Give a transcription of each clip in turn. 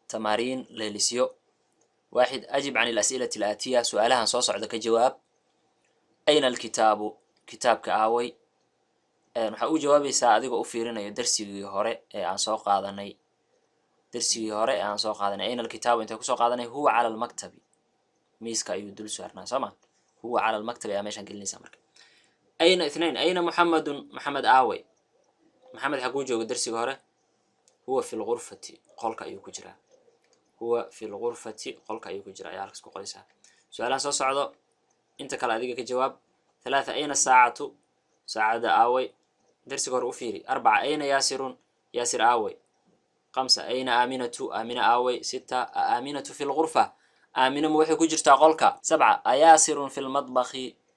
Tamaariin, leelisyo. 1. Ajib can الأسئلة الآتية, su-aalahan soo socda ka jawaab. أين الكتاب? Kitaabka aaway? Waxaa u jawaabaysaa adigoo u fiirinayo darsigii hore ee aan soo qaadanay. Darsigii hore ee aan soo qaadanay, أين الكتاب, intay kusoo qaadanay? هو على المكتب, miiska ayuu dul saarnaa, soo ma? هو على المكتب ayaa meeshaan gelinaysaa marka. أين, 2. أين محمد? Maxamed aaway? Maxamed xaguu jooga darsiga hore? هو في الغرفة, qolka ayuu ku jiraa. هو في الغرفة, qolka ayuu ku jiraa ayaa halkas ku qoraysaa. Su-aalahan soo socdo inta kale adiga ka jawaab. 3. أين الساعة? Saacadda aaway? Darsiga hore u fiiri. 4. أين ياسر? Yaasir aaway? 5. أين آمنة? Aamina aaway? 6. آمنة في الغرفة? Aamina ma waxay ku jirtaa qolka? 7. أياسر في المطبخ?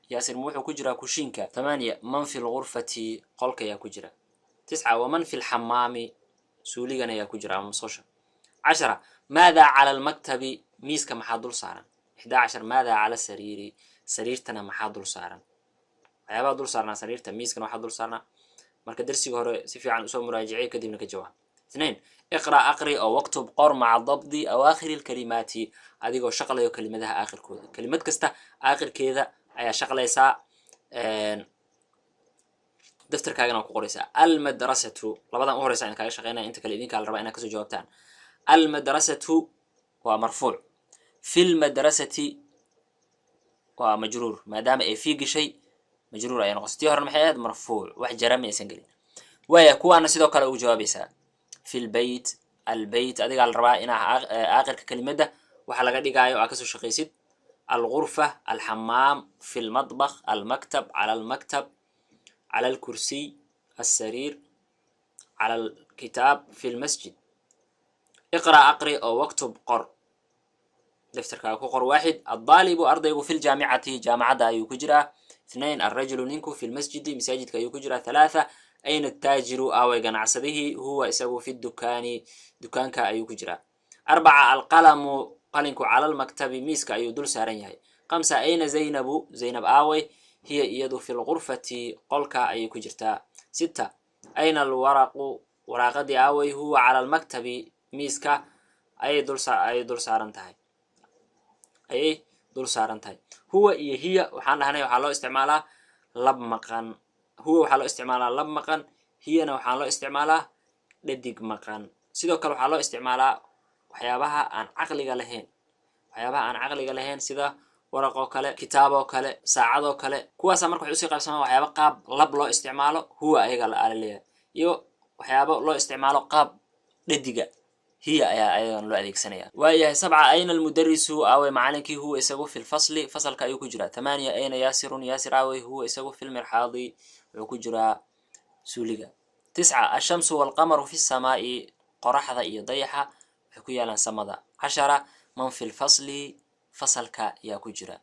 Yaasir ma wuxuu ku jiraa kushiinka? 8. من في الغرفة? Qolka yaa ku jira? 9. ومن في الحمام? Suuligana yaa ku jira ama musqusha? 10. ماذا على المكتب? Miiska maxaa dul saaran? 11. ماذا على السرير? Sariirtana maxaa dul saaran? Waxyaabaha dul saarnaa sariirta, miiskana waxaa dul saarnaa. Marka darsiga hore si fiican usoo muraajicay, kadibna ka jawaab. 2. اقرأ, aqri oo واكتب, qor, مع ضبط أواخر الكلمات, adigoo shaqlayo kelimadaha aakhirkooda. Kelimad kasta aakhirkeeda ayaa shaqlaysaa, daftarkaagana waa ku qoraysaa. المدرسة, labadan u horeysa in kaaga shaqeynaya, inta kale idinkaa la rabaa inaad kasoo jawaabtaan. المدرسة waa marfuuc. في المدرسة waa majruur, maadaama ay fii gashay majruur ayay noqotay. Tii horena maxay ahayd? Marfuuc, wax jara ma aysan gelin. Waaya, kuwaana sidoo kale ugu jawaabaysaa. في البيت, البيت, adigaa la rabaa inaa aakhirka kelimadda waxa laga dhigaayo aa kasoo shaqaysid. الغرفة, الحمام, في المطبخ, المكتب, على المكتب, على الكرسي, السرير, على الكتاب, في المسجد. اقرأ, aqri oo واكتب, qor, daftarkaaga ku qor. 1. الطالب, ardaygu, في الجامعة, jaamacadda ayuu ku jiraa. 2. الرجل, ninku, في المسجد, masaajidka ayuu ku jiraa. 3. أين التاجر? Aaway ganacsadihii? هو, isagu, في الدكان, dukaanka ayuu ku jiraa. 4. القلم, qalinku, على المكتب, miiska ayuu dul saaran yahay. 5. أين زينب? Zaynab aaway? هي, iyadu, في الغرفة, qolka ayay ku jirtaa. 6. أين الورق? Waraaqadii aaway? هو على المكتب, miiska ayay dul saaran tahay, ayay dul saaran tahay. هو iyo هي waxaan dhahnay waxaa loo isticmaalaa lab maqan. هو waxaa loo isticmaalaa lab maqan, هي na waxaa loo isticmaalaa dhadig maqan. Sidoo kale waxaa loo isticmaalaa waxyaabaha aan caqliga lahayn, waxyaabaha aan caqliga lahayn, sida waraq oo kale, kitaab oo kale, saacad oo kale. Kuwaasa marka waxay usii qaybsamaan waxyaaba qaab lab loo isticmaalo, هو ayaga ala leeyahay, iyo waxyaabo loo isticmaalo qaab dhadiga, هي ayaa ayagan loo adeegsanaya. Waayahay. 7. أين المدرس? Aaway macalinkii? هو, isagu, في الفصل, fasalka ayuu ku jiraa. 8. أين ياسر? Yaasir aaway? هو, isagu, في المرحاض, wuxuu ku jiraa suuliga. 9. الشمس والقمر في السماء, qoraxda iyo dayaxa waxay ku yaalaan samada. 10. من في الفصل? Fasalka yaa ku jira?